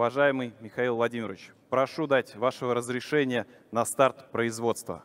Уважаемый Михаил Владимирович, прошу дать вашего разрешения на старт производства.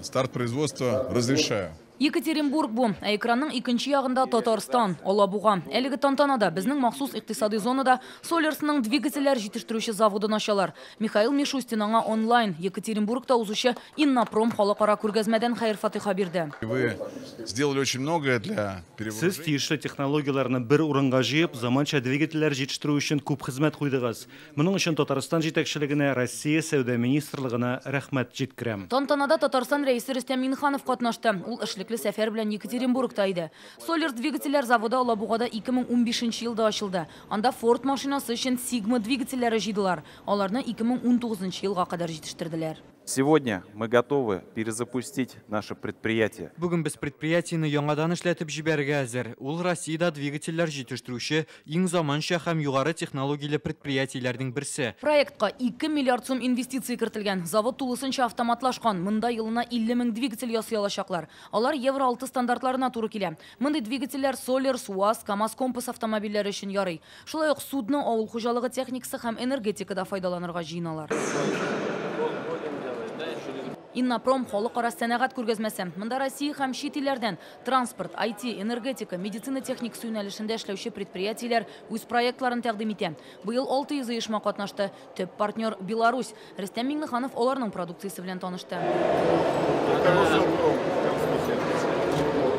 Старт производства разрешаю. Екатеринбург бу. Ә экранның икенче ягында Татарстан, Алабуга. Әлеге тантанада безнең махсус икътисади зонада Соллерсның двигательләр җитештерүче заводын ачалар. Михаил Мишустин аңа онлайн Екатеринбургта узучы Иннопром халыкара күргәзмәдән хәер-фатиха бирде. Вы сделали очень многое для Сез перевооружения. Тиешле технологияләрне бер урынга җыеп, заманча двигательләр җитештерү өчен күп хезмәт куйдыгыз. Моның өчен Татарстан җитәкчелегенә, Россия сәүдә министрлыгына рәхмәт җиткерәм. Тантанада Татарстан рәисе Рөстәм Миңнеханов катнашты. Ул эшлекле сәфәр белән Екатеринбургта иде. Соллерс двигательләр заводы Алабугада 2015 елда ачылды. Анда Ford машинасы өчен Сигма двигательләре җыйдылар. Аларны 2019 елга кадәр җитештерделәр. Сегодня мы готовы перезапустить наше предприятие. Бүген без предприятиене яңадан эшләтеп җибәрергә әзер. Ул Россиядә двигательләр җитештерүче иң заманча һәм югары технологияле предприятиеләрнең берсе. Проектка 2 миллиард сум инвестиция кертелгән. Завод тулысынча автоматлашкан. Монда елына 50 мең двигатель ясый алачаклар. Алар Евро 6 стандартларына туры килә. Мондый двигательләр Соллерс, УАЗ, КАМАЗ Компас автомобильләре өчен ярый. Шулай ук судно, авыл хуҗалыгы техникасы һәм энергетикада файдаланырга җыеналар. Иннопром халыкара сәнәгать күргәзмәсе. Монда Россия һәм чит илләрдән транспорт, IT, энергетика, медицина техникасы юнәлешендә эшләүче предприятиеләр үз проектларын тәкъдим итә. Быел 600 оешма катнашты. Төп партнер Беларусь. Рөстәм Миңнеханов аларның продукциясе белән танышты.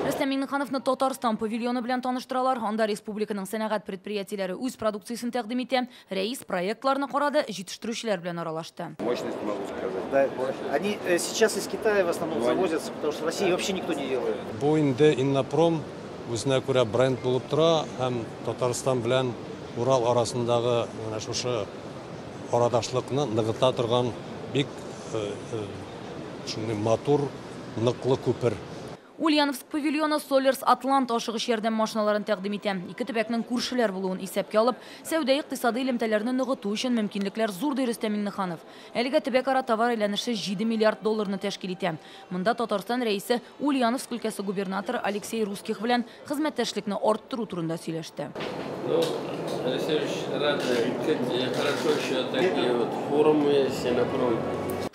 Рөстәм Миңнехановны Татарстан павильоны белән таныштыралар. Анда республиканың сәнәгать предприятиеләре үз продукциясен тәкъдим итә. Рәис проектларны карады, җитештерүчеләр белән аралашты. Мощность могу сказать. Да, они сейчас из Китая в основном завозятся, потому что в России вообще никто не делает. Бу инде Иннопром үзенә күрә бренд булып тора һәм Татарстан белән Урал арасындагы менә шушы арадашлыкны ныгыта торган бик шундый матур, ныклы күпер. Ульяновск павильоны Соллерс Атлант ашыгыч ярдәм машиналарын тәкъдим итә. Ике төбәкнең күршеләр булуын исәпкә алып, сәүдә икътисади элемтәләрне ныгыту өчен мөмкинлекләр зур, ди Рөстәм Миңнеханов. Әлегә төбәкара товар әйләнеше 7 миллиард долларны тәшкил итә. Монда Татарстан рәисе Ульяновск өлкәсе губернаторы Алексей Русских белән хезмәттәшлекне арттыру турында сөйләште. Ну, Алексей Ильич, рады. Кстати, хорошо еще такие вот форумы есть, Иннопром.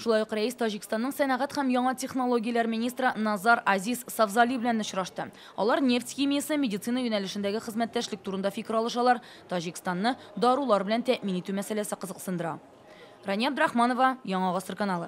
Шулай ук рәис Таҗикстанның сәнәгать һәм яңа технологияләр министры Назар Азиз Савзали белән очрашты. Алар нефть химиясе, медицина юнәлешендәге хезмәттәшлек турында фикер алышалар. Таҗикстанны дарулар белән тәэмин итү мәсьәләсе кызыксындыра. Рания Абдрахманова, Яңа Гасыр каналы.